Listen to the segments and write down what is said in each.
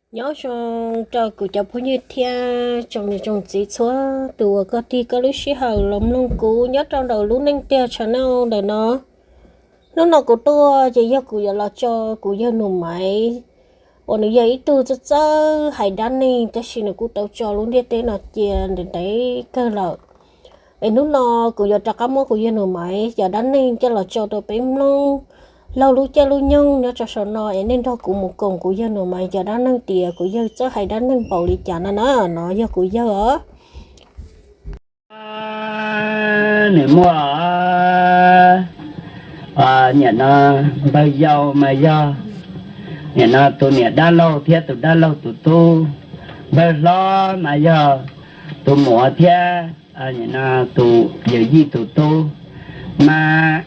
Nyob zoo rau kuv cov phooj ywg thiab tsoom niam tsoom txiv txhua tus uas koj tig koj lub sij hawm los mloog kuv nyob rau ntawm lub neej tiag tshav naj ntawm no. Hnub no kuv tuaj ces yog kuv yuav los tso kuv yawg Nus Maiv uas nws yog ib tug txawj txawj hais dab neeg tab sis nws kuj tau tso lub ntiaj teb no cia ntev ntev kawg lawm. Es hnub no kuv yuav rov qab muab kuv yawg Nus Maiv cov dab neeg coj los tso rau peb mloog laug lub caij lub nyoog nyob rau saum no es nej nrog kuv mus koom kuv yawg Nus Maiv cov dab neeg tias kuv yawg txawj hais dab neeg npaum li cas no na. No yog kuv yawg os. Nws muaj niam no, npawg yau mas yog niam no tus niam dab laug thiab tus dab laug tus tub. Npawg hlob mas yog tus muam thiab nim no tus yawm yij tus tub, mas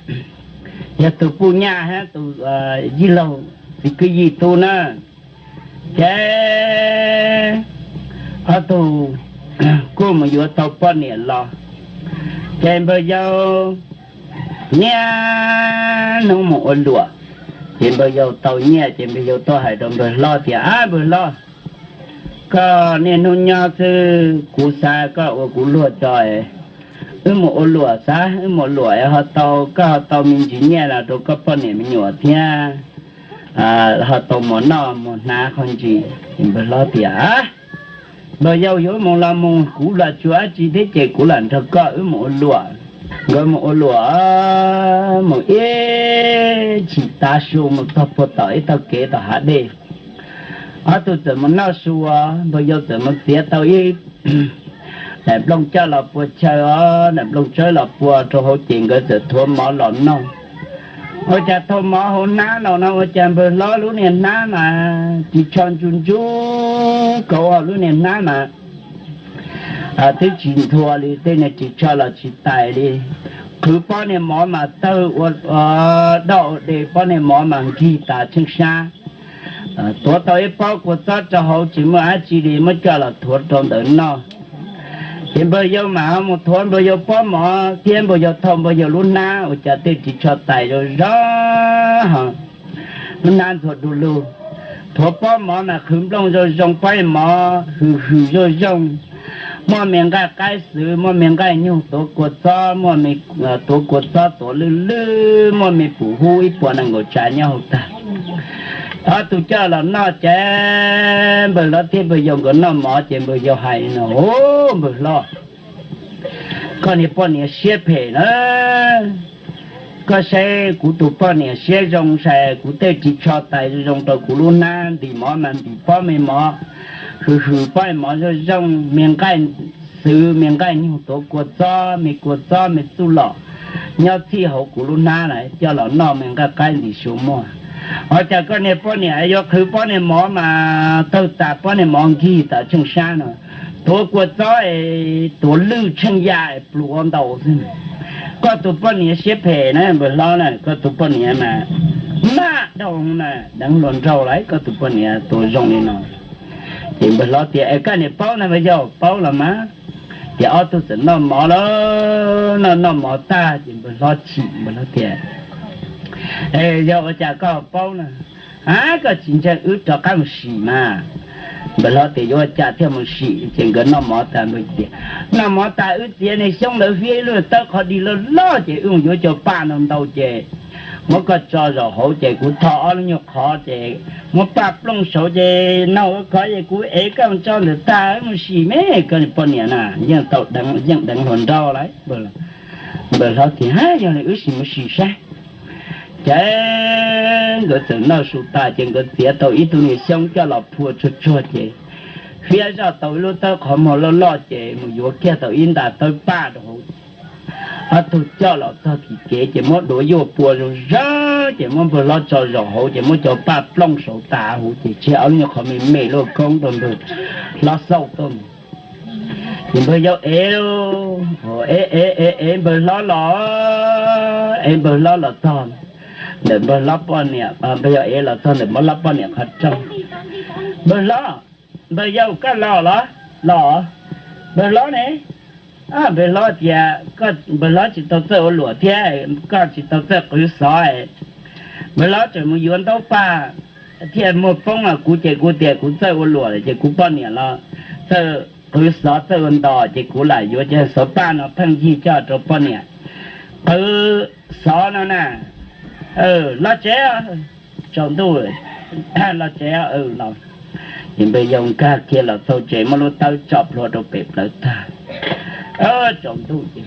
yog tus puj nyaj hab tus yij laug txiv kwj yij tub na. Ces ob tug kuj mus yuav tau poj niam los, ces npawg yau niaj hnub mus ua luam. Ces npawg yau tau nyiaj ces npawg yau tuaj hais rau npawg hlob tias, Ab npawg hlob, koj niaj hnub nyob xwb, kuv xav koj ua kuv luag tso, wb mus ua luam xav, wb mus luam ho tau, koj ho tau me ntsis nyiaj los rau koj poj niam me nyuam thiab ho tau mus noj mus hnav qhov ntsis. Ces npawg hlob tias, Npawg yau, yuav mus los mus, kuv los tsis ua dab tsi thiab ces kuv lam nrog koj wb mus ua luam. Nkawd mus ua luam mus ib chim tav su mus txog puag tom ib tog kev tom hav dej. Ob tug txawm mus noj su, npawg yau txawm mus txiav tau ib daim nplooj coj los pua chaw os, daim nplooj tsawb los pua rau hauv ces nkawd txawm thuav mov los noj. Ua cas thaum mov hauv hnab los no ua cas npawg hlob lub niag hnab mas ris tsho ntsuj ntsuj kauv, lub niag hnab mas twb tsis ntxhua li, tej niag ris tsho los tsis tais li. Qhwv pob niag mov mas tawg ua doj ua de, pob niag mov mas nkig tas tsheej sab. Tuav tau ib pob kua txob rau hauv tsis muaj dab tsi li, muab coj los thuav rau ntawd noj. Ces npawg yau mas ho mus thuav npawg yau pob mov thiab npawg yau thau npawg yau lub hnab, ua cas tej ris tsho tais zoo zoo ho lub hnab ntxhua du lug. Thuav pob mov mas qhwv nplooj zoo zoo, pob mov hws hws zoo zoo, muaj me nqaij qaib xwv, muaj me nqaij nyuj tuav kua txob, muaj me tuav kua txob tuav lwj lwj, muaj me pum hub ib puas nees nkaum tsav nyob hauv tag. Ob tug coj los noj ces npawg hlob thiab npawg yau nkawd noj mov ces npawg yau hais no, Npawg hlob, koj niag poj niam siab phem na. Koj saib kuv tus poj niam siab zoo sai, kuv tej ris tsho tais zoo zoo rau kuv lub hnab, ntim mov mas ntim pob me mov hws hws, pob me mov zoo zoo, me nqaij xwv, me nqaij nyuj tuav kua txob, me kua txob me txuj lom nyob txhij hauv kuv lub hnab lawm, coj los noj me nqaij qaib ntim su muag. Ua cas koj niag poj niam yuav qhwv pob niag mov mas tawg tas, pob niag mov nkig tas tsheej sab no, tuav kua txob es tuav lwj tsheej ya es pluav ntau xwb. Koj tus poj niam siab phem na npawg hlob na, koj tus poj niam mas maj dhau na, deev hluas nraug lawm, koj tus poj niam tua zoo li no. Ces npawg hlob tias, Es koj niam paub na npawg yau? Paub los mas. Ces ob tug txawm noj mov lawm, noj noj mov tag ces npawg hlob chim, npawg hlob tias, Es yog ua cas koj paub na? A, koj tsis ntseeg wb rov qab mus sim mas. Npawg hlob tias, Yuav ua cas thiaj mus sim? Ces nkawd noj mov tas npawg tias, Noj mov tas wb txiav niag xyoob ntawd hiab ib lub tawb qhov dig loj loj ces wb mus yuav cov paj ntau ntau ces muab koj tso zaum hauv ces kuv tho ob lub nyuag qhov ces muab paj plooj saud ces noj ua khov es kuv ev koj mus tso ntawm tag wb mus sim me. Koj poj niam na yeej tau, yeej deev hluas nraug lawm. Npawg hlob tias, Yog li wb sim mus sim saib. Ces nkawd txawm noj su tas ces nkawd txiav tau ib tug niag xyoob coj los phua tsuag tsuag ces fiab zoj tau ib lub tawb qhov muag loj loj ces mus yuav kiag tau ib nta tawb paj rau hauv. Ob tug coj los txog tim kev ces muab duav yuaj pua zoo zoo ces muab npawg hlob tso zaum hauv ces muab cov paj plooj saud tas huv ces tseg ob lub nyuag qhov me me luaj koob rau npawg hlob xauj tuaj. Ces npawg yau ev, ev ev ev ev npawg hlob los, ev npawg hlob los txog ntawm npawg hlob poj niam, npawg yau ev los txog ntawm npawg hlob poj niam qhov rooj. Npawg hlob, npawg yau koj los los? Los. Npawg hlob ne? Npawg hlob tias, Npawg hlob tsis tau txawj ua luam thiab koj tsis tau txawj qhwv xov, npawg hlob tseem mus yuav ntaub paj thiaj muag poob, kuv ces kuv tias kuv txawj ua luam lawm ces kuv poj niam los txawj qhwv xov txawj ua ntos ces kuv lam yuav cov xov paj no pheej yig coj rau poj niam qhwv xov no na. Los tsev, tsaus ntuj los tsev los. Ces npawg yau nkag kiag los txog tsev muab lub tawb tso plhuav rau pem plawv tag. Tsaus ntuj ces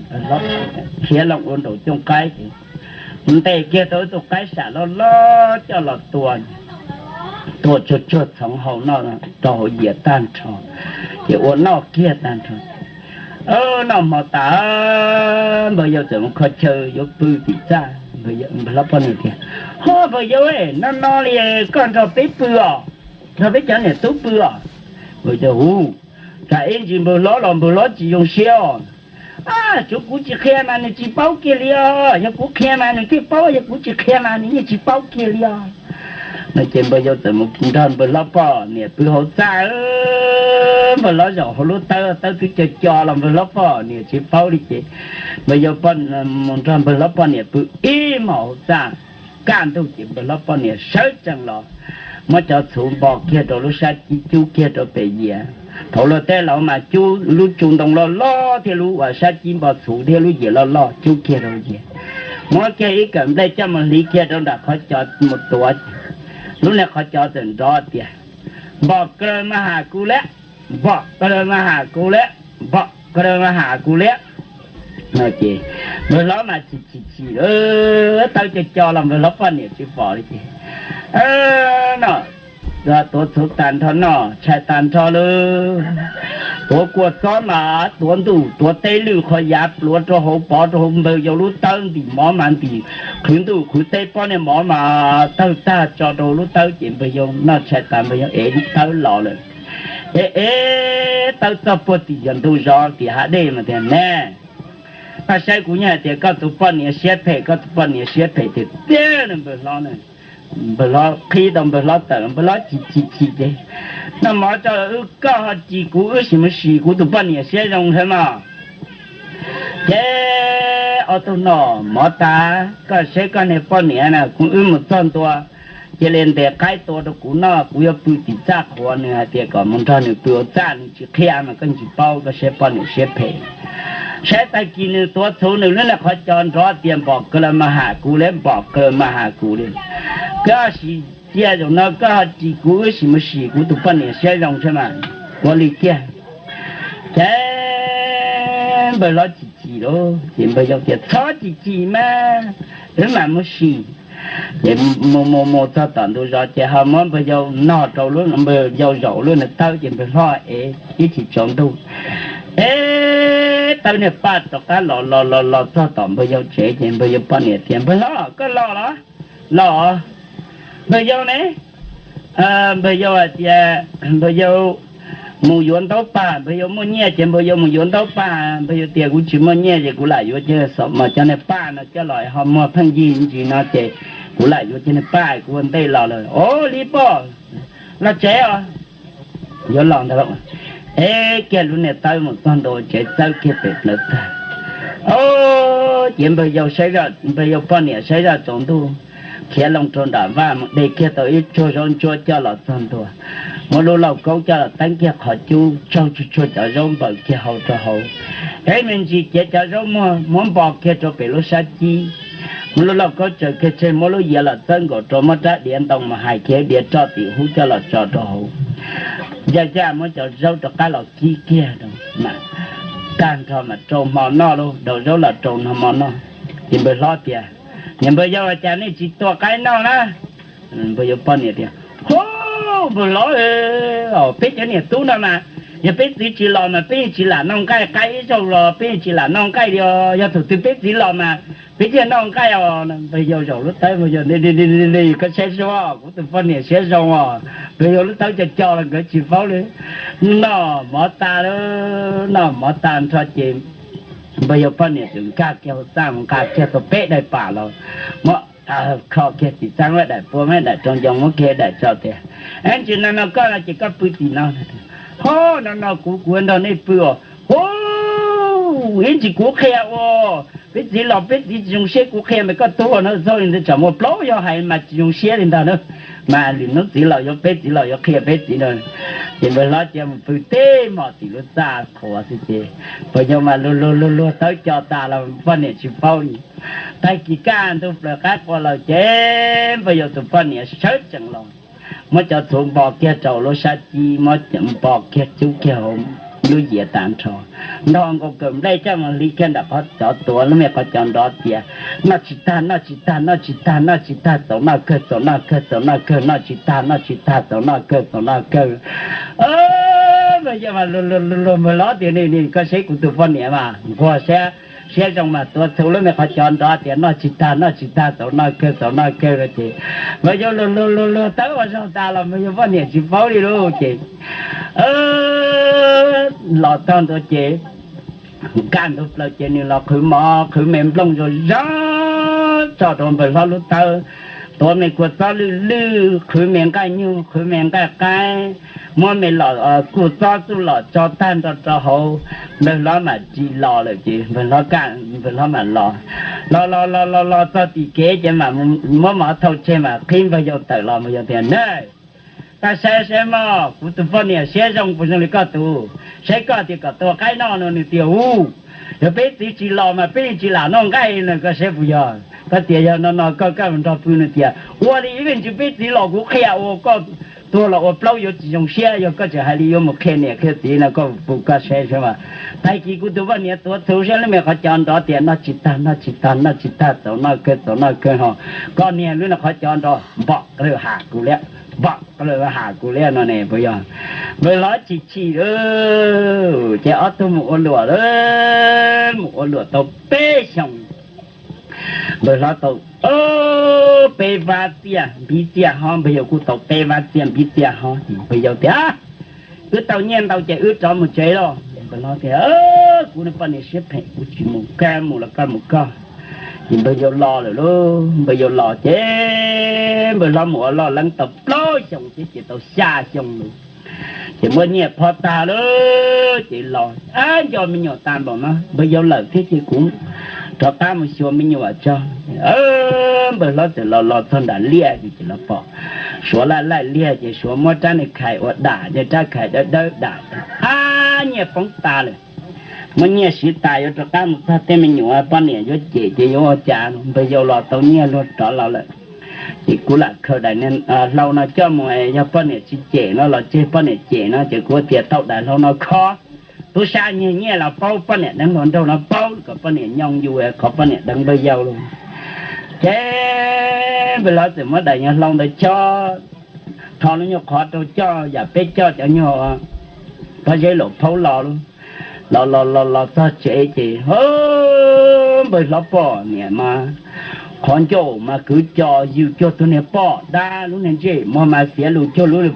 khiav loo ua nraum cooj qaib ces ntes kiag tau ib tug qaib sam loj loj coj los tua, tua tsuag tsuag txhoov hau noj rau hauv yias tag nrho, ces ua noj kiag tag nrho. Noj hmo tas, npawg yau txawm mus kho chaw yuav pw tim txaj. Npawg hlob poj niam tias, Ho npawg yau, no no li koj nrog peb pw os, nrog peb cov niam tub pw os. Npawg yau hu, tsam ib ntsis npawg hlob los npawg hlob tsis zoo siab os. Tsuav kuv tsis qhia mas nws tsis paub kiag li os, yog kuv qhia mas nws thiaj paub, yog kuv tsis qhia mas nws yeej tsis paub kiag li os. No ces npawg yau txawm mus nrog npawg hlob poj niam pw hauv txaj. Npawg hlob zaum hauv lub tawb, tawb twb co co los npawg hlob poj niam tsis paub li ces npawg yau mus nrog npawg hlob poj niam pw ib hmos hauv txaj. Kaj ntug ces npawg hlob poj niam sawv tsees los muab cov txhuv npo kiag rau lub sab cib cub kiag rau pem yias. Thaum luag tej laus mas cub lub tsu ntoo loj loj thiab lub uas sab cib npo txhuv thiab lub yias loj loj cub kiag rau yias. Muab kiag ib kawm nplej coj mus hliv kiag rau nram qhov cos mus tuav. Lub niag qhov cos txawm nrov tias, Npom kaw mas ham kuv liab, npom kaw mas ham kuv liab, npom kaw mas ham kuv liab. No ces npawg hlob mas chim chim chim, tawb co co los npawg hlob poj niam tsis pom li ces no tuav txhuv tag nrho, noj tshais tag nrho lawm, tuav kua txob mas tuav ntuj tuav teb lwj qhov yav pluav rau hauv pov rau hauv npawg yau lub tawb ntim mov mas ntim, qhwv ntuj qhwv teb pob niag mov mas tawg tag tso rau lub tawb ces npawg yau noj tshais tas npawg yau ev tawb los lawm. Ev ev tawb txog puag tim yog ntug zos tim hav dej mas tias, Ne, koj saib kuv nyob hais tias koj tus poj niam siab phem, koj tus poj niam siab phem tiag tiag npawg hlob. Npawg hlob qhib tau npawg hlob tawm, npawg hlob chim chim chim ces, Noj mov tso wb, koj ho ris kuv wb sim mus sim kuv tus poj niam siab zoo thiab mas. Ces ob tug noj mov tas, Koj saib koj niag poj niam na, kuv wb mus txog ntua cia li ntes qaib tua rau kuv noj, kuv yuav pw tim txaj qhuav. Nws hais tias kom mus nrog nws pw hauv txaj, nws tsis qhia mas koj tsis paub, koj saib poj niam siab phem. Saib tag kis nws tuav txhuv nws lub niag qhov cos nrov tias, Npom kaw mas ham kuv liab, npom kaw mas ham kuv li. Koj sim cia zaum no koj ho ris kuv wb sim mus sim kuv tus poj niam siab zoo thiab mas. Ua li kiag ces npawg hlob chim chim lauj, ces npawg yau tias, Txhob chim chim mas, wb mam mus sim. Ces mus mus mus txog tom ntug zos ces ho muab npawg yau no rau, npawg yau zaum lub niag tawb ces npawg hlob ev ib chim tsaus ntuj, ev tawb niag paj rov qab los los los los txog tom npawg yau tsev ces npawg yau poj niam tias, Npawg hlob, koj los los? Los. Npawg yau ne? Npawg yau hais tias npawg yau mus yuav ntaub paj, npawg yau muaj nyiaj ces npawg yau mus yuav ntaub paj. Npawg yau tias, Kuv tsis muaj nyiaj ces kuv lam yuav cov xov mas cov niag paj no coj los ho muag pheej yig ntsis no ces kuv lam yuav cov niag paj kuv ua ntej los lawm. Os, li poj, los tsev os. Yuav los ntag lauj. Ev kiag lub niag tawb mus txog ntua tsev txawb kiag pem plawv tag. Ces npawg yau saib, npawg yau poj niam saib zaj tsaus ntuj, khiav loo rau nram vaj mus de kiag tau ib tsuag zaub ntsuab coj los txog ntua, muab lub lauj kaub coj los teeb kiag qhov cub tsaug tsuag tsuag cov zaub npaws kiag hau rau hauv. Ev me ntsis ciav cov zaub muag muab npo kiag rau pem lub sab cib, muab lub lauj kaub tsaws kiag tseg, muab lub yias los txawb nkaus rau, muab rab diav ntoo mus hais kiag diav roj tim hub coj los tso rau hauv. Yaj yaj muab cov zaub rov qab los kib kiag rau, tag nrho mas rau hmo noj lauj, daus zaub los rau hmo noj. Ces npawg hlob tias, Niam npawg yau, cas nej tsis tua qaib noj na? Npawg yau poj niam tias, Hu, npawg hlob, peb cov niam tub no mas yog peb txiv tsis los mas peb yeej tsis lam noj nqaij, qaib ib zaug los peb yeej tsis lam noj nqaij li os, yog thaum twg peb txiv los mas peb thiaj noj nqaij os. Npawg yau zaum lub tawb, npawg yau, Koj saib seb, kuv tus poj niam siab zoo os. Npawg yau lub tawb co co los nkawd tsis paub li. Noj mov tas lawm, noj mov tas nrho ces npawg yau poj niam txawm nkag kiag hauv txaj mus nqa kiag tau peb daim pam los muab kho kiag tim txaj, muab daim pua, muab daim rau ncoo, muab kiag daim tso tias, Ib ntsis no no koj no ces koj pw tim no. Ho, no no kuv, kuv nrog nej pw os. Hu, ib ntsis kuv qhia ua Peb txiv los peb txiv tsis zoo siab, kuv qhia mas koj tuag no, txhob li ntawd, tsam muaj plaub yog hais mas tsis zoo siab li ntag na. Mas lwm hnub txiv los yuav, peb txiv los yuav qhia peb txiv no. Ces npawg hlob cia mus pw teb mos tim lub txaj qhuav xwb ces npawg yau mas luag luag luag luag tawb co tas los poj niam tsis paub li. Tag kis kaj ntug plaws qab qua lawm ces npawg yau tus poj niam sawv tsees los, muab cov txhuv npo kiag rau lub sab cib, muab npo kiag cub kiag hauv lub yias tas nrho, nrog nkaus kawm nplej coj mus hliv kiag nram qhov cov tuav lub me qhov cos nrov tias, noj tsis tag, noj tsis tag, noj tsis tag, noj tsis tag, txaus noj kawg, txaus noj kawg, txaus noj kawg, noj tsis tag, noj tsis tag, txaus noj kawg, txaus noj kawg. Npawg yau mas luag luag luag luag npawg hlob tias, nim nim koj saib kuv tus poj niam mas nquag siab, siab zoo mas tuav txhuv lub me qhov cos nrov tias noj tsis tag, noj tsis tag, txaus noj kawg, txaus noj kawg no ces npawg yau luag luag luag luag tawb ua zog tas los npawg yau poj niam tsis paub li lauj. Ces los txog ntua ces kaj ntug plaws ces nws los qhwv mov qhwv me nplooj zog zog tso rau npawg hlob lub tawb, tuav me kua txob lwj lwj, qhwv me nqaij nyuj, qhwv me nqaij qaib, muab me los kua txob txuj lom tso tag nrho rau hauv. Npawg hlob mam ris los lawm ces npawg hlob kaj, npawg hlob mam los, los los los los los txog tim kev ces mam muab mov thau tseg mam qhib npawg yau tawm los. Npawg yau tias, na, koj saib saib mog, kuv tus poj niam siab zoo puas zoo li koj tus? Saib koj tias kom tua qaib noj no nws tias, u, yog peb txiv tsis los mas peb yeej tsis lam noj nqaij no, koj saib puas yog? Koj tias yog no no koj kaj mus nrog pw, nws tias ua li ib vij ntsis peb txiv los kuv qhia ua koj tuag los ua plaub yuav tsis zoo siab, yog koj tseem hais li yuav mus qhia niam qhia txiv no koj pw koj saib saib mas. Tag kis kuv tus poj niam tuav txhuv saib lub me qhov cos nrov tias noj tsis tag, noj tsis tag, noj tsis tag, txaus noj kawg, txaus noj kawg ho, koj niag lub no qhov cos nrov npom qw ham kuv liab, npom qw ham kuv liab no ne puas yog? Npawg hlob chim chim lawm ces ob tug mus ua luam lawm, mus ua luam tau peb xyoos. Npawg hlob tau peb vab txiaj npib txiaj hob, npawg yau kuj tau peb vab txiaj npib txiaj hob. Npawg yau tias, wb tau nyiaj ntau ces wb rov mus tsev lauj. Npawg hlob tias, kuv niag poj niam siab phem, kuv tsis mus, koj mus los koj mus koj. Ces npawg yau los lawm lauj. Npawg yau los ces npawg hlob mus ua loj leeb tau plaub xyoos thiab ces tau xya xyoo lawm. Ces muab nyiaj phob tag lawm ces los, ab, nco me nyuam tas npaum no, npawg yau lawm thiab ces kuv rov qab mus xyuas me nyuam tso. Npawg hlob txawm los los txog nram liaj ces los pom Suav laij laij liaj ces Suav muab rab niag khais ua dam, rab khais dawb dawb dam, ab, nyiaj poob tas lawm. Muab nyiaj siv tas yuav rov qab mus txog tej me nyuam, poj niam yuav cem ces yuav ua cas. Npawg yau los tau nyiaj luag rov los lawm. Ces kuv lam khaws daim hlau no coj mus, yog poj niam tsis cem no los tseg, poj niam cem no ces kuv tias tau daim hlau no khob, tub sab nyiag nyiaj los paub, poj niam deev hluas nraug no paub, kom poj niam nyoo yus qhov poj niam deev npawg yau lauj. Ces npawg hlob txawm muab daim nyuag hlau ntawd chob, tho lub nyuag qhov rau coj yam peb coj cov nyuag pob zeb laum phaub los lauj. Los los los los txog tsev ces npawg hlob poj niam mas qhov ncauj mas kwv co yws cuag tus niag poj dab, lub niag ntsej muag mas xiav lus cuag lub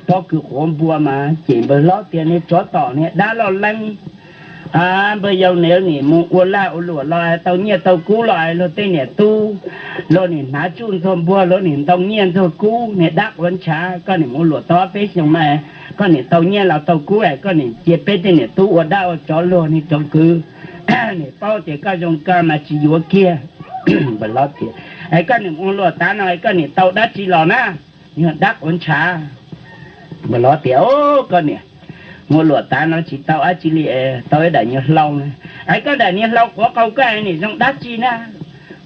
pob kws quav npua mas. Ces npawg hlob tias, niag tsov tom niag dab loj leeb, npawg yau niam nim mus ua laj ua luam los tau nyiaj tau kub los luag tej niam tub, luag nim hnav tsuj ntxuag npuag, luag nim ntoo nyiaj ntxuag kub, niag dab quav ntshav, koj nim mus luam tau peb xyoos mas koj nim tau nyiaj los tau kub, koj nim cia peb tej niam tub ua dab ua tsov luag, niag tsov kwv, nim paub tias koj zoo koj mas tsis yuav kiag. Npawg hlob tias, es koj nim mus luam tav no koj nim tau dab tsi los na, niag dab quav ntshav? Npawg hlob tias, o, koj niam, mus luam tav no tsis tau dab tsi li, tau ib daim nyuag hlau na. Es koj daim niag hlau quav qau koj nim zoo dab tsi na?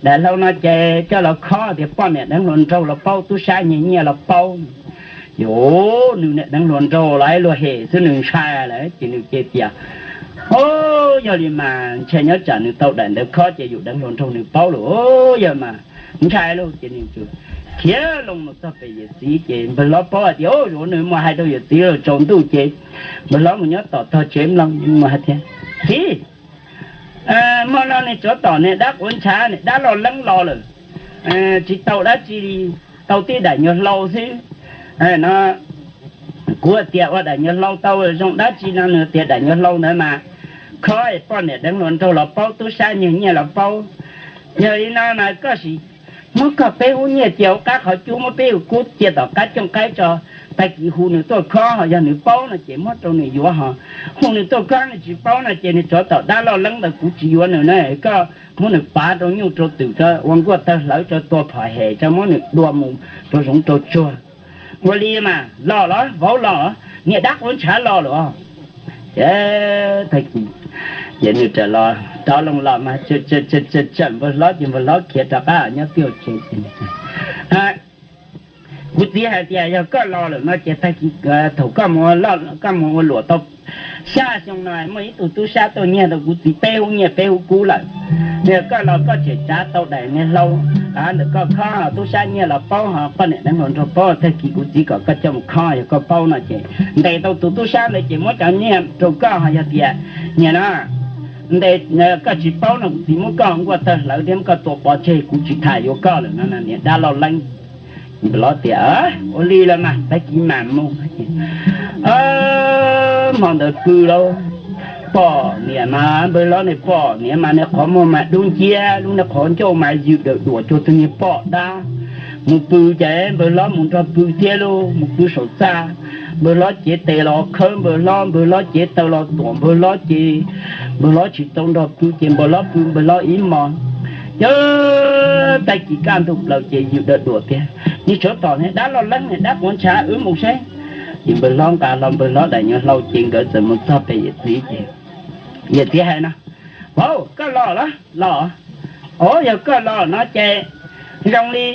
Daim hlau no ces coj los khob tias poj niam deev hluas nraug los paub, tub sab nyiag nyiaj los paub. Yus, nws niam deev hluas nraug los ib luag hem xwb nws ntshai lawm ces nws cia tias, o, yog li mas ntshe nyob tsam nws tau daim ntawd khob ces yus deev hluas nraug nws paub lawm, yog mas ntshai lauj. Ces nws khiav loo mus txog pem yawm txiv ces npawg hlob paub hais tias, o, yus, nws mus hais rau yawm txiv lawm. Tsaus ntuj ces npawg hlob mus nyob tom tog tsev mloog, mus hais tias, txiv, hmo no niag tsov tom niag dab quav ntshav, niag dab loj leeb los lawm, tsis tau dab tsi li, tau tib daim nyuag hlau xwb no. Kuv tias ua daim nyuag hlau tau zoo dab tsi no, nws tias daim nyuag hlau ntawd mas khob poj niam deev hluas nraug los paub, tub sab nyiag nyiaj los paub. Yog li no mas koj sim muab koj peb hub nyiaj cia hauv qab qhov cub, muab peb hub kub cia tom qab cooj qaib tso, Tag kis hu nws tuaj khob, ho yog nws paub no ces muab rau nws yuav, ho hu nws tuaj khob nws tsis paub no ces nws tsov tom dab loj leeb ntawd kuv tsis yuav nws na. Koj muab nws pav rau nyuj rau twm tso, ua nkuaj tawg hlawv tso, tua phom hem tso, muab nws dua mus rau zoov rau tsuag. Ua li mas los los, vauv los, niag dab quav ntshav los lawm. Ces tag kis ces nws rov los, rov loo los mas tsawm npawg hlob ces npawg hlob khiav rov qab nyob twj tsev. Kuv txiv hais tias yog koj los lawm no ces tag kis thaum koj mus ua luam tau xya xyoo no muaj ib tug tub sab tuaj nyiag tau kuv txiv peb hub nyiaj peb hub kub lawm. Yog koj los koj tseem tsav tau daim niag hlau ntawm koj khob, tub sab nyiag los paub, ho poj niam deev hluas nraug paub, tag kis kuv txiv kom koj coj mus khob, yog koj paub no ces ntes tau tus tub sab ntawd ces muab cov nyiaj rau koj, ho yog tias nyiag no ntes koj tsis paub no kuv txiv muab koj nkuaj tawg hlawv thiab muab koj tua pov tseg, kuv tsis tham yuav koj lawm no niag dab loj leeb. Npawg hlob tias ua li los mas tag kis mam mus. Hmo ntawd pw lauj, poj niam mas npawg hlob niag poj niam mas niag qhov muag mas dub nciab, lub niag qhov ncauj mas ywm dawm duam cuag tus niag poj dab. Mus pw ces npawg hlob mus nrog pw thiab lauj, mus pw saum txaj. Npawg hlob cev tes los khawb npawg hlob, npawg hlob cev taw los tuam npawg hlob ces npawg hlob tsis tau nrog pw ces npawg hlob pw npawg hlob ib hmos. Yog tag kis kaj ntug plaws ces ywm dawm duam tias niag tsov tom niag dab loj leeb niag dab quav ntshav, wb mus seb. Ces npawg hlob nqa hlo npawg hlob daim niag hlau ces nkawd txawm mus txog pem yawm txiv ces yawm txiv hais no, vauv koj los los los, o yog koj los no ces zoo li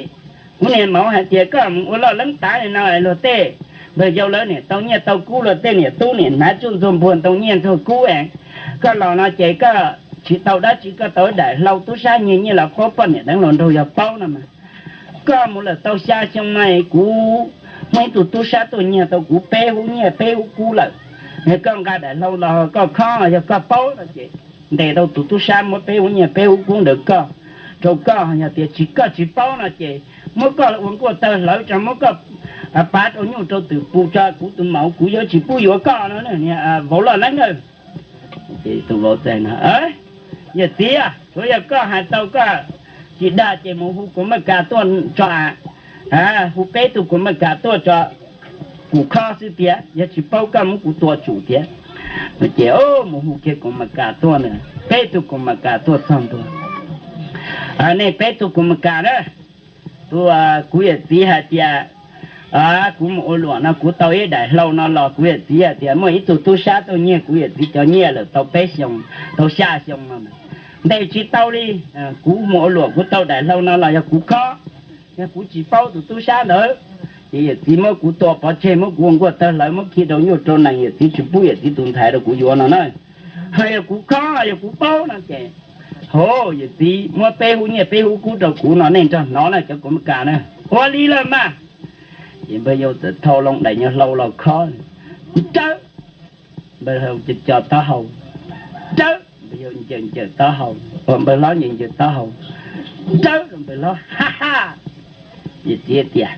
kuv niag maum hais tias koj mus ua loj leeb tav li no luag tej npawg yau lawv niam tau nyiaj tau kub, luag tej niam tub niam hnav tsuj ntxuag npuag ntoo nyiaj ntxuag kub, koj los no ces koj tsis tau dab tsi, koj tau daim hlau tub sab nyiag nyiaj los paub, poj niam deev hluas nraug yog paub no mas. Koj mus lawm tau xya xyoo no kuv muaj ib tug tub sab tuaj nyiag tau kuv peb hub nyiaj peb hub kub lawm. Yog koj nqa daim hlau los koj khob, yog koj paub no ces ntes tau tus tub sab muab peb hub nyiaj peb hub kub ntawd koj, rau koj, yog tias tsis koj tsis paub no ces muab koj ua nkuaj tawg hlawv tso, muab koj pav rau nyuj rau twm pw tso, kuv tus maum kuv yuav tsis pub yuav koj no, vauv loj leeb na. Ces tus vauv txawm no, yawm txiv, tsuav yog koj hais tau koj tsis dag ces mus hu kuv maj kas tuaj tso, hu peb tug kuv maj kas tuaj tso, kuv khob xwb tiag, yog tsis paub koj muab kuv tua tsum tiag. Ces mus hu kiag kuv maj kas tuaj na, peb tug kuv maj kas tuaj txog ntua. Nej peb tug kuv maj kas na, tus, kuv yawm txiv hais tias kuv mus ua luam no kuv tau ib daim hlau no los kuv yawm txiv hais tias muaj ib tug tub sab tuaj nyiag kuv yawm txiv cov nyiaj lawm tau peb xyoos, tau xya xyoo no ntes tsis tau li. Kuv mus ua luam kuv tau daim hlau no los yog kuv khob, yog kuv tsis paub tus tub sab ntawd ces yawm txiv muab kuv tua pov tseg, muab kuv ua nkuaj tawg hlawv, muab khi rau nyuj rau nees, yawm txiv tsis pub yawm txiv tus ntxhais rau kuv yuav no na. Ho yog kuv khob, yog kuv paub no ces, ho yawm txiv muab peb hub nyiaj peb hub kub rau kuv no, nej nrog hnov na cov kuv maj kas na. Ua li lawm mas. Ces npawg yau txawm thau loo daim nyuag hlau los khob, nrawb, npawg hlau co co taub hau, nrawb, npawg yau ncaws ncaws taub hau, npawg hlob ncaws ncaws taub hau, nrawb, npawg hlob ha ha. Yawm txiv tias,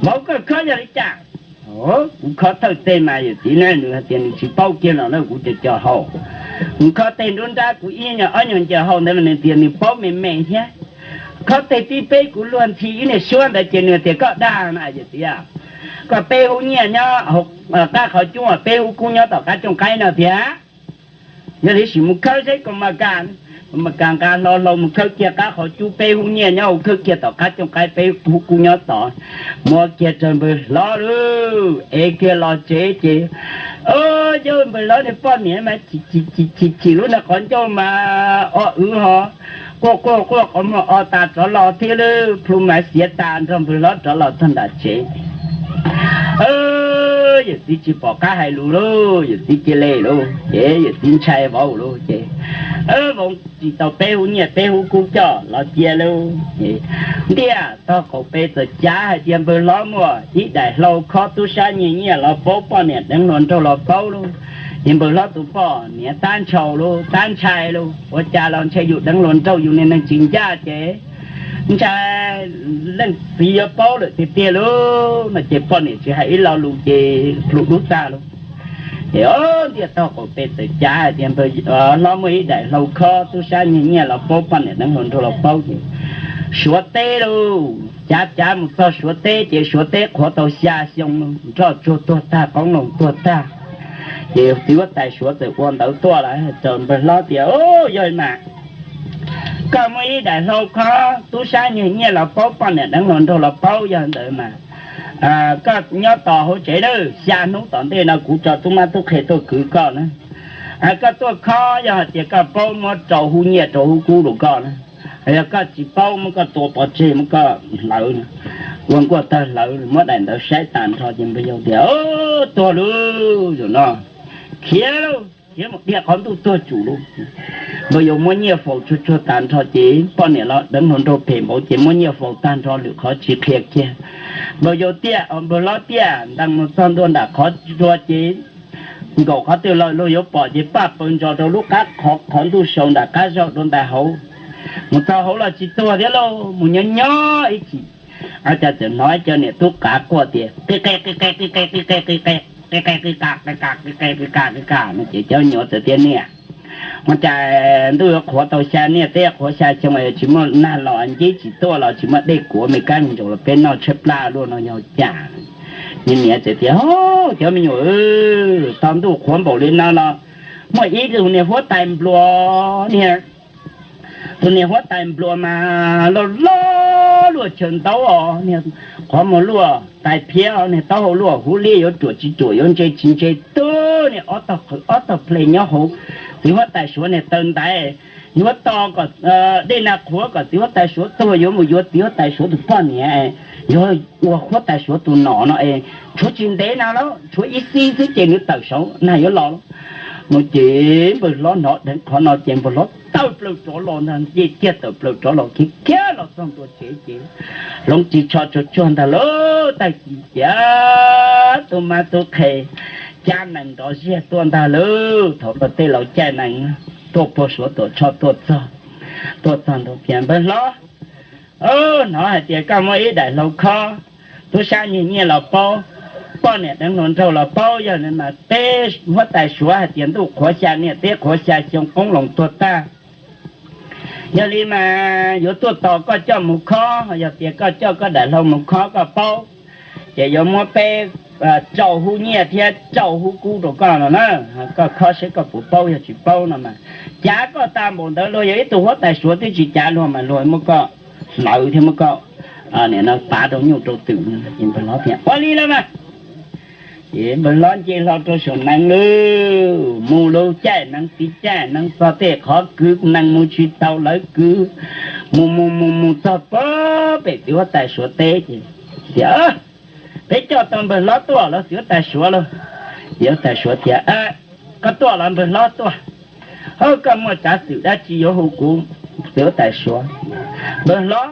vauv koj khob yog li cas? Kuv khob thawj teg mas yawm txiv na, nws hais tias nws tsis paub kiag los na, kuv co co hau. Nws khob teg nruab nrab kuv ib nyuag ob nyuag ncaws hau ntawd mas nws tias nws paub me me thiab. Khob teg tib peb kuv luag ntxhi ib niag suab ntawd ces nws tias koj dag na yawm txiv, koj peb hub nyiaj nyob qab qhov cub, peb hub kub nyob tom qab cooj qaib no tiag. Yog li sim mus khawb seb kuv maj kas. Kuv maj kas nqa hlo hlau mus khawb kiag qab qhov cub, peb hub nyiaj nyob hauv, khawb kiag tom qab cooj qaib, peb hub kub nyob tod. Muab kiag rau npawg hlob lauj, ev kiag los tsev ces, o, yawg npawg hlob niag poj niam mas chim chim lub niag qhov ncauj mas o wv ho quaj quaj quaj qhov muag o tas rov los thiab lauj, plhu mas xiav tas nrog npawg hlob rov los txog nram tsev. Yawm txiv tsis pom qab hais lus lauj, yawm txiv cia li lauj, ces yawm txiv ntshai vauv lauj, ces vauv tsis tau peb hub nyiaj peb hub kub coj los cia lauj. Ntiaj tog qaum pem txawm cav hais tias npawg hlob muaj ib daim hlau khob tub sab nyiag nyiaj los paub, poj niam deev hluas nraug los paub lauj. Ces npawg hlob tus poj niam tab ntshai lauj, tab ntshai lauj, ua cas los ntshai yus deev hluas nraug yus niag neeg tsis ncaj ces ntshai leej txiv yuav paub lawm tiag tiag lauj no ces poj niam tsis hais ib lo lus ces plhu dub tag lauj. Ces o ntiaj tog qaum pem txawm cav hais tias npawg hlob muaj ib daim hlau khob tub sab nyiag nyiaj los paub, poj niam deev hluas nraug los paub ces Suav teb lauj. Cav cav mus txog Suav teb ces Suav teb qhuav tau xya xyoo, nroj tsuag tuag tag, qoob loo tuag tag. Ces txiv huab tais Suav txawm ua ntawv tuaj lawm rau npawg hlob tias, Yog mas koj muaj ib daim hlau khob, tub sab nyiag nyiaj los paub, poj niam deev hluas nraug los paub, yog ntawd mas koj nyob tos hauv tsev nawb, xya hnub tom ntej no kuv tso tub mab tub qhe tuaj kwv koj na. Koj tuaj khob, yog hais tias koj paub muab rau hub nyiaj rau hub kub rau koj na. Yog koj tsis paub, muab koj tua pov tseg, muab koj hlawv, ua nkuaj tawg hlawv. Muab daim ntawv saib tag nrho ces npawg yau tias, Tuag lauj, zaum no khiav lauj, khiav mus dhia qhov ntuj tuag tsum lauj. Npawg yau muab nyiaj faus tsuag tsuag tag nrho ces poj niam los deev hluas nraug phem npaum ces muab nyiaj faus tag nrho lwm qhov tsis qhia kiag. Npawg yau tiaj, npawg hlob tiaj ntaus mus txog ntua nram qhov tsua ces nkaum qhov twg los luag yuav pom ces paj paws ntsos rau lub qab qhov ntuj saud nram qab zog dua ntais hauv. Mus txog hauv los tsis tuag thiab lauj, mus nyob nyob ib chim, cas txawm hnov cov niam tub qav quaj tias, Qi qe qi qe qi qe qi qe qi qe qi qe qi qe qi qe qi qe qi qe qi qe qi qe qi qe qi qe qi qe no ces cov nyuam txawm tias, Niam, ua cas ntuj yuav qhuav tau xya niaj teb, qhuav xya xyoo tsis muaj nag los ncib tsis tuaj los tsis muaj dej kuav me kab me ntsaum los peb noj tshaib plab luaj no yog cas? Niag niam txawm tias, Cov me nyuam, tog ntuj qhuav npaum li no los muaj ib tug niag huab tais npluas niag, tus niag huab tais npluas mas loj loj luaj chaw ntaub os, niag qhov muag luaj tais phiab, niag taub hau luaj huv liab, yuav ruam tsis ruam yuav ntse tsis ntse, twb niag ob tog qhwv ob tog ple nyob hauv txiv huab tais Suav niag taw ntaiv. Yuav tos kom dej nag qhuav kom txiv huab tais Suav tuag yuav mus yuav txiv huab tais Suav tus poj niam, yuav ua huab tais Suav tus nom no es tshuav tsis ntev na los tshuav ib xib xwb ces nws tawm saud nag yuav los lawm. No ces npawg hlob hnov dheev qhov no ces npawg hlob tawm plaws rov los ntag, nce kiag tawm plaws rov los khiav khiav los txog ntua tsev ces hloov ris tsho tsuag tsuag ntag lauj. Tag kis ces tub mab tub qhe cab nees nrov ziag tuaj ntag lauj. Thaum luag tej laus caij nees tuaj puag Suav tuam tshoj tuaj txog, tuaj txog ntua tias, Npawg hlob, hnov hais tias koj muaj ib daim hlau khob, tub sab nyiag nyiaj los paub, poj niam deev hluas nraug los paub, yog li mas peb huab tais Suav hais tias ntuj qhuav xya niaj teb qhuav xya xyoo qoob loo tuag tag. Yog li mas yuav tuaj tos koj coj mus khob, yog tias koj coj koj daim hlau mus khob koj paub, ces yuav muab peb rau hub nyiaj thiab rau hub kub rau koj no na. Koj khob seb koj puas paub, yog tsis paub no mas cav koj tas npaum ntawd luag yog ib tug huab tais Suav twb tsis cav luag mas luag muab koj hlawv thiab muab koj nim no pav rau nyuj rau twm. Ces npawg hlob tias, Ua li los mas. Ces npawg hlob nce hlo rau saum nees lauj, mus lub caij nees tiv caij nees txog tej qhov kwv nees mus tsis tau lawv kwv, mus mus mus mus txog pem txiv huab tais Suav teb ces tias, Peb coj tau npawg hlob tuaj los txiv huab tais Suav lauj? Txiv huab tais Suav tias, Koj tuaj los npawg hlob tuaj? Hawb, koj muaj tsav xwm dab tsi yuav hu kuv? Txiv huab tais Suav, Npawg hlob,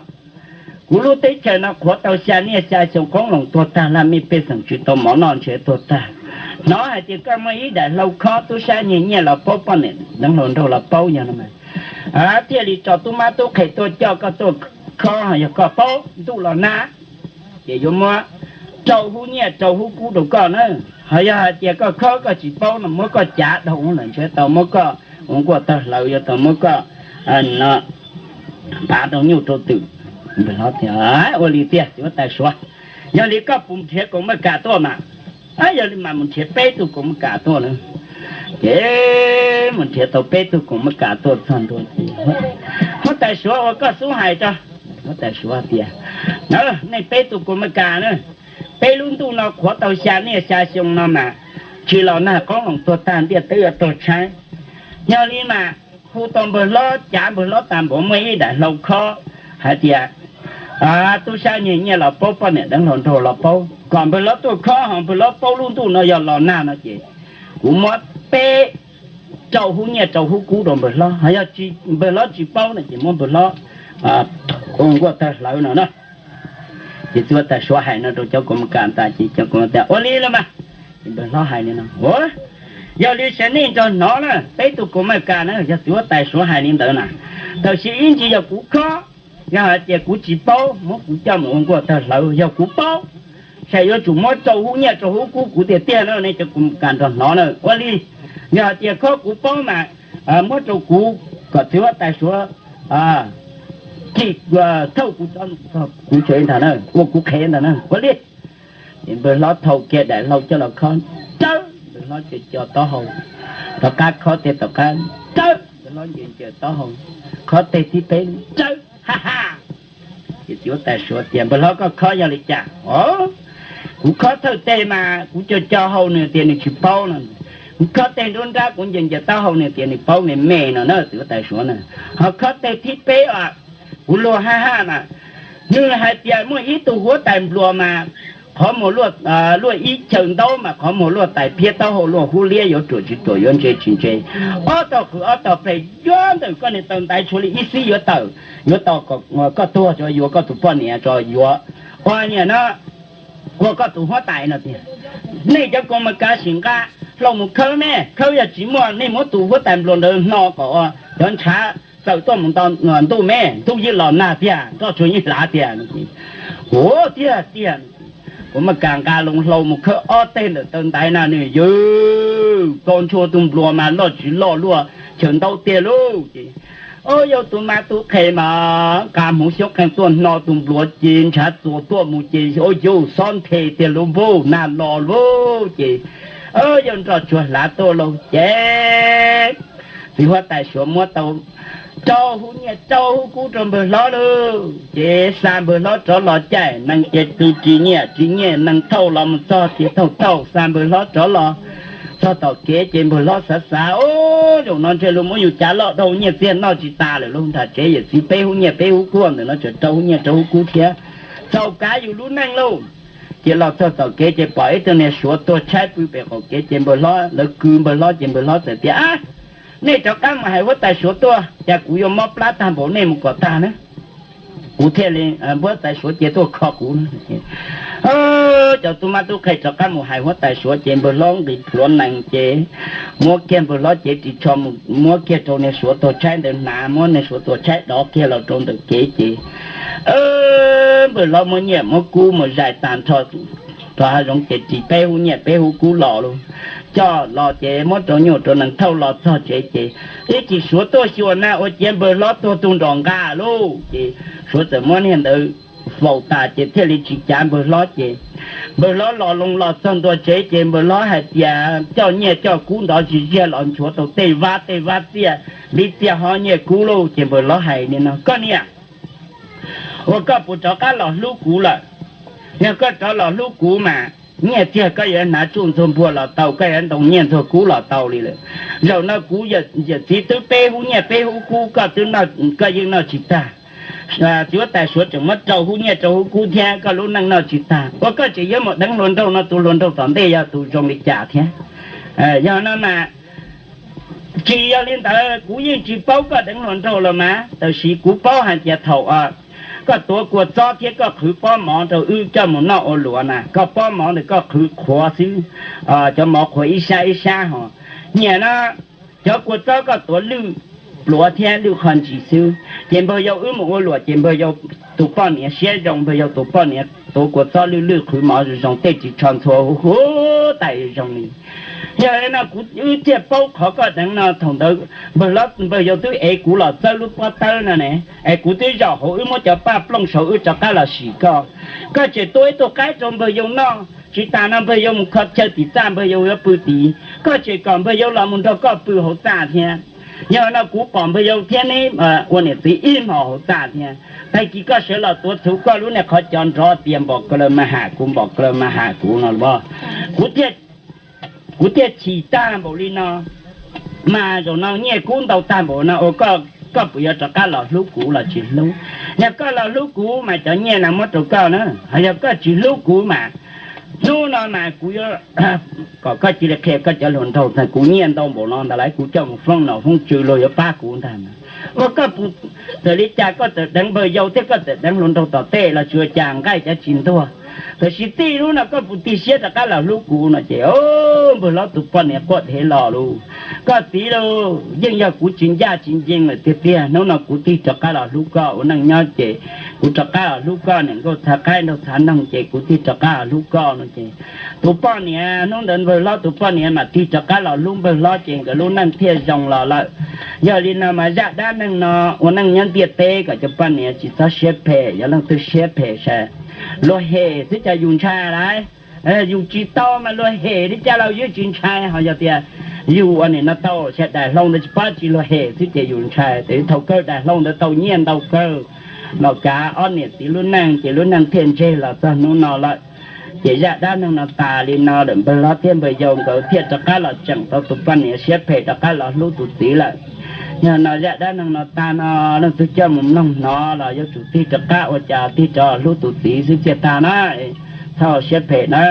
kuv lub teb chaws no qhuav tau xya niaj xya xyoo qoob loo tuag tag, laj mej pej xeem tsis tau mov noj ntshe tuag tag. Hnov hais tias koj muaj ib daim hlau khob, tub sab nyiag nyiaj los paub, poj niam deev hluas nraug los paub, yog no mas thiaj li tso tub mab tub qhe tuaj coj koj tuaj khob, yog koj paub ntuj los nag ces yuav muab rau hub nyiaj rau hub kub rau koj na. Ho yog hais tias koj khob koj tsis paub no muab koj cav dhau lawm ntshe tau muab koj ua nkuaj tawg hlawv, yuav tau muab koj pav rau nyuj rau twm. Npawg hlob tias, Ua li tiag txiv huab tais Suav, yog li koj puas nrhiav kaus maj kas tuaj mas? Yog li mas mus nrhiav peb tug kaus maj kas tuaj na. Ces mus nrhiav tau peb tug kaus maj kas tuaj txog ntua ces, Huab tais Suav, ua koj xub hais tso. Huab tais Suav tias, Nej peb tug kaus maj kas na, peb lub ntuj no qhuav tau xya niaj xya xyoo no mas tsis los nag, qoob loo tuag tag, ntiaj teb yuav tuag tshaib. Yog li mas hu tau npawg hlob, cav npawg hlob tas npaum, muaj ib daim hlau khob hais tias tub sab nyiag nyiaj los paub, poj niam deev hluas nraug los paub, kom npawg hlob tuaj khob, ho npawg hlob paub lub ntuj no yog los nag no ces kuv muab peb rau hub nyiaj rau hub kub rau npawg hlob. Ho yog npawg hlob tsis paub no ces muab npawg hlob ua nkuaj tawg hlawv no na. Ces txiv huab tais Suav hais no rau cov kaus maj kas tas ces cov kaus maj kas, Ua li los mas. Ces npawg hlob hais li no, Yog li sav nej nrog hnov na, peb tug kaus maj kas na, yog txiv huab tais Suav hais li ntawd na, tab sis ib ntsis yog kuv khob, yog hais tias kuv tsis paub muab kuv coj mus ua nkuaj tawg hlawv, yog kuv paub sav yuav tsum muab rau hub nyiaj rau hub kub kuv tiag tiag na. Nej cov kaus maj kas nrog hnov na, ua li, yog hais tias khob kuv paub mas muab rau kuv kom txiv huab tais Suav Cim, thauj kuv tsob, kuv tsev ntag na, ua kuv qhev ntag na, ua li. Ces npawg hlob thau kiag daim hlau coj los khob, tsawb, npawg hlob ces co taub hau, tom qab khob teg tom qab, tsawb, npawg hlob ncaws ncaws taub hau, khob teg thib peb, tsawb, ha ha. Ces txiv huab tais suav tias, npawg hlob, koj khob yog li cas? Os, kuv khob thawj teg mas kuv co co hau nws tias nws tsis paub no, kuv khob teg nruab nrab kuv ncaws ncaws taub hau nws tias nws paub me me no na, txiv huab tais suav na. Ho khob teg thib peb os, kuv luag ha ha mas, nws hais tias muaj ib tug huab tais npluas mas qhov muag luaj ib chaw ntaub mas qhov muag luaj tais phiab taub hau luaj hub liab, yuav ruam tsis ruam yuav ntse tsis ntse. Ob tog qhwv ob tog pleg, yuav ntawm koj niag taw ntaiv tshuav li ib xib yuav tawm, yuav tau koj tuag tso yuav koj tus poj niam tso yuav ua niam no, ua koj tus huab tais no tiag. Nej cov koom mas kav sim nqa hlau mus khawb me, khawb yog tsis muaj nej muab tus huab tais npluas ntawd hno kom cov ntshav txawm tuaj mus nto ntuj me, ntuj yeej los nag tiag, nroj tsuag yeej hlav tiag. Ua tiag tiag, kuv mas kam nqa loo hlau mus khawb ob teg ntawm taw ntaiv na, nws yws, tau ntshua tus npluas mas loj tsis loj luaj chaw ntaub tiag lauj. Ces, o, yog tus mas tus qhe mas nqa hmuv xyoob qees tuaj hno tus npluas ces ntshav txuas tuaj mus ces, o, yus xob nthe tiag lauj, npauj nag los lauj. Ces, o, yog nroj tsuag hlav tuaj lauj. Ces txiv huab tais suav muab tau rau hub nyiaj rau hub kub rau npawg hlob lauj. Ces xa npawg hlob rov los caij nees ces ris nyiaj ris nyiaj, nees thauj los mus txog ces thauj thauj xa npawg hlob rov los txog tom kev ces npawg hlob xav xav, o, zaum no ntshe luag muab yus cav loj dhau, nyiaj txiag noj tsis tas lawm lauj. Nram tsev yawm txiv peb hub nyiaj peb hub kub, ntawm no tseem rau hub nyiaj rau hub kub thiab, txaus kav yus lub neej lauj. Ces los txog tom kev ces pom ib tug niag suav tuag tshaib pw pem qaum kev ces npawg hlob, lawv kwv npawg hlob ces npawg hlob txawm tias, a, nej rov qab mus hais huab tais suav tuaj, cas kuv yuav mob plab tag npaum nej mus kom tag na, kuv thiaj li, huab tais suav cia tuaj kho kuv. Cov tub mab tub qhe rov qab mus hais huab tais suav ces npawg hlob nqis plhuav nees ces muab kiag npawg hlob cev ris tsho mus muab kiag rau niag suav tuag tshaib ntawd hnav, muab niag suav tuag tshaib dov kiag los rau ntawm kev ces npawg hlob muab nyiaj muab kub mus zais tag nrho rau hav zoov ces ris peb hub nyiaj peb hub kub los lauj. Coj los ces muab rau nyuj rau nees thauj los txog tsev ces ib chim suav tuaj xyuas na ua ciav npawg hlob tuag tu nrom nqa lauj. Ces suav txawm muab niag ntawd faus tas ces thiaj li tsis cav npawg hlob ces npawg hlob los loo los txog ntua tsev ces npawg hlob hais tias coj nyiaj coj kub ntov tsis ziag los nchuav tau tej vab tej vab txiaj, npib txiaj hob nyiaj kub lauj. Ces npawg hlob hais li no, koj niam, ua koj puas rov qab los hlub kuv lawm? Yog koj rov los hlub kuv mas nyiaj txiag koj yuav hnav tsuj ntxuag npuag los tau, koj yuav ntoo nyiaj ntxuag kub los tau li lawm. Zaum no kuv yawm txiv twb peb hub nyiaj peb hub kub, koj twb, koj yeej noj tsis tag. Txiv huab tais suav tseem muab rau hub nyiaj rau hub kub thiab, koj lub neej noj tsis tag, ua koj tseem yuav mus deev hluas nraug no, tus hluas nraug tom ntej yog tus zoo li cas thiab? Yog no mas tsis yog li ntawd, kuv yeej tsis paub koj deev hluas nraug los mas, tab sis kuv paub hais tias thaum koj tuav kua txob thiab koj qhwv pob mov rau wb coj mus noj ua luam na, koj pob mov ntawd koj qhwv qhuav xwb, cov mov qhuav ib sab ib sab ho. Nyiam no, cov kua txob koj tuav lwj pluav thiab lwj qho ntsis xwb, ces npawg yau wb mus ua luam ces npawg yau tus poj niam siab zoo, npawg yau tus poj niam tuav kua txob lwj lwj qhwv mov zoo zoo, tej ris tsho ntxhua huv huv tais zoo li. Yog no kuv wb thiaj paub qhov koj deev no, thaum ntawd npawg yau twb ev kuv los txawb lub pob tawb no ne, es kuv twb zaum hauv wb muab cov paj plooj saud wb rov qab los sim koj. Koj tseem tua ib tug qaib rau npawg yau noj, tsis tas no npawg yau mus kho chaw tim txaj npawg yau yuav pw tid, koj tseem kom npawg yau los mus nrog koj pw hauv txaj thiab. Yog no kuv pom npawg yau thiab neb ua niam txiv ib hmos hauv txaj thiab, tag kis koj sawv los tuav txhuv koj lub niag qhov cos nrov tias npom ka law mas ham kuv, npom ka law mas ham kuv no los, kuv thiaj chim tag npaum li no. Mas zaum no nyiaj kub ntau tag npaum no ua koj puas yuav rov qab los hlub kuv los tsis hlub? Yog koj los hlub kuv mas cov nyiaj no muab rau koj na, ho yog koj tsis hlub kuv mas hnub no mas kuv yuav kom koj cia li qhia koj cov hluas nraug tias kuv nyiaj ntau npaum no ntag lauj, kuv coj mus foob nom foob tswv luag yuav pab kuv ntag. Ua koj puas, txawm li cas koj txawm deev npawg yau thiab koj txawm deev hluas nraug tom tej los tsis ua cas, nqaij cov tsis ntuag, tab sis txij hnub no koj puas tig siab rov qab los hlub kuv no? Ces npawg hlob tus poj niam quaj dhev los lauj. Koj txiv lauj, yeej yog kuv tsis ncaj tsis ncees lawm tiag tiag, hnub no kuv tig rov qab los hlub koj ua neej nyob ces kuv rov qab los hlub koj niam nkauj txhav qaib nraug txhav noog ces kuv tig rov qab los hlub koj no ces tus poj niam hnub ntawd npawg hlob tus poj niam mam tig rov qab los hlub npawg hlob ces nkawd lub neej thiaj zoo los lawm. Yog li no mas zaj dab neeg no ua neej nyob ntiaj teb kom cov poj niam tsis txhob siab phem, yog leej twg siab phem sas luag hem xwb cas yus ntshai lauj. Yus tsis tau mas luag hem li cas los yus tsis ntshai, ho yog tias yus ua nim no tau sas daim hlau ntawd tsis pab tsis luag hem xwb ces yus ntshai. Ces thaum kawg daim hlau ntawd tau nyiaj ntau kawg los kav ob niam txiv lub neej ces lub neej thiaj ntseg los txog hnub no lawm. Ces zaj dab neeg no tas li no lawm, npawg hlob thiab npawg yau nkawd thiaj rov qab los tseem tau tus poj niam siab phem rov qab los hlub tus txiv lawm. Yog no zaj dab neeg no tag no, leej twg coj mus mloog hnov los yuav tsum tig rov qab ua cas tig rov hlub tus txiv xwb thiaj tag na. Txhob siab phem na.